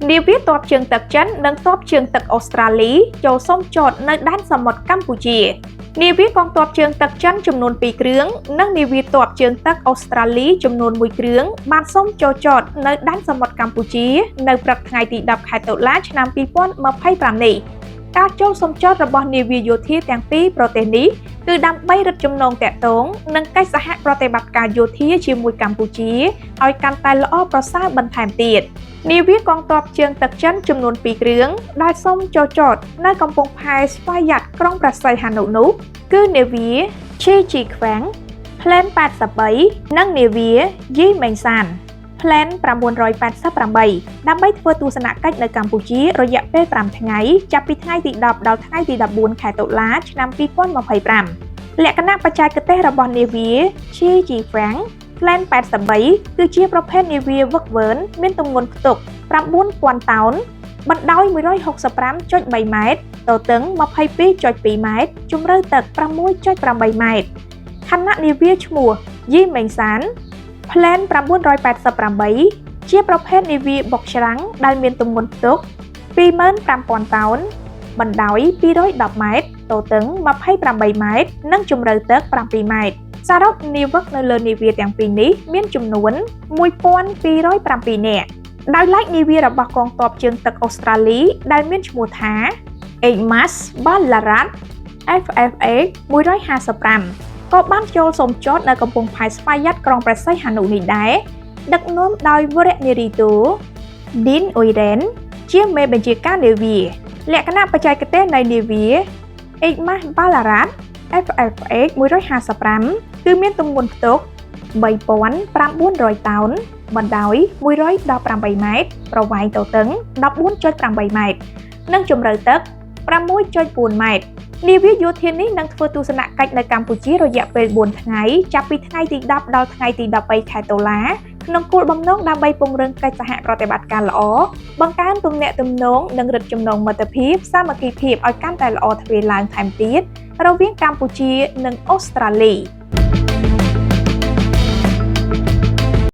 នាវាទ័ពជើងទឹកចិននិងទ័ពជើងទឹកអូស្ត្រាលីចូលសុំចតនៅដែនសមុទ្រកម្ពុជានាវាកងទ័ពជើងទឹកចិនចំនួន2គ្រឿងនិងនាវាទ័ពជើងទឹកអូស្ត្រាលីចំនួន1គ្រឿងបានសុំចូលចតនៅដែនសមុទ្រកម្ពុជានៅព្រឹកថ្ងៃទី10ខែតុលាឆ្នាំ2025នេះការចូលសុំចតរបស់នាវាយោធាទាំងពីរប្រទេសនេះគឺដើម្បីរឹតចំណងតាក់ទងនិងកិច្ចសហប្រតិបត្តិការយោធាជាមួយកម្ពុជាឲ្យកាន់តែល្អប្រសើរបន្ថែមទៀតនាវាកងទ័ពជើងទឹកចិនចំនួន2គ្រឿងដែលសុំចូលចតនៅកំពង់ផែស្វយ័តក្រុងព្រះសីហនុនោះគឺនាវាឈីជីខ្វាំង ផ្លែន83និងនាវាយីមេងសាន ផ្លែន988ដើម្បីធ្វើទស្សនកិច្ចនៅកម្ពុជារយៈពេល5ថ្ងៃចាប់ពីថ្ងៃទី10ដល់ថ្ងៃទី14ខែតុលាឆ្នាំ2025លក្ខណៈបច្ចេកទេសរបស់នាវាឈីជីហ្វាំង ផ្លែន83គឺជាប្រភេទនាវាវឹកវើនមានទម្ងន់ផ្ទុក9000តោនបណ្ដោយ165.3ម៉ែត្រទទឹង22.2ម៉ែត្រជម្រៅទឹក6.8ម៉ែត្រខណៈនាវាឈ្មោះយីមេងសាន ផ្លែន988ជាប្រភេទនាវាបុកច្រាំងដែលមានទម្ងន់ផ្ទុក25,000តោនបណ្ដោយ210ម៉ែត្រទទឹង28ម៉ែត្រនិងជម្រៅទឹក7ម៉ែត្រសរុបនាវិកនៅលើនាវាទាំងពីរនេះមានចំនួន1207នាក់ដោយឡែកនាវារបស់កងទ័ពជើងទឹកអូស្ត្រាលីដែលមានឈ្មោះថា HMAS Ballarat FFH 155ក៏បានចូលសូមចតនៅកំពង់ផែស្វយ័តក្រុងព្រះសីហនុនេះដែរដឹកនាំដោយវរៈនារីតូ ឌីនអ៊ុយរ៉េនជាមេបញ្ជាការនាវាលក្ខណៈបច្ចេកទេសនៃនាវា HMAS Ballarat FFH 155គឺមានទម្ងន់ផ្ទុក3900តោនបណ្ដោយ118ម៉ែត្រប្រវែងទទឹង14.8ម៉ែត្រនិងជម្រៅទឹក6.4ម៉ែត្រនាវាយោធានេះនឹងធ្វើទស្សនកិច្ចនៅកម្ពុជារយៈពេល4ថ្ងៃចាប់ពីថ្ងៃទី10ដល់ថ្ងៃទី13ខែតុលាក្នុងគោលបំណងដើម្បីពង្រឹងកិច្ចសហប្រតិបត្តិការល្អបង្កើនទំនាក់ទំនងនិងរឹតចំណងមិត្តភាពសាមគ្គីភាពឲ្យកាន់តែល្អទ្វេឡើងថែមទៀតរវាងកម្ពុជានិងអូស្ត្រាលី។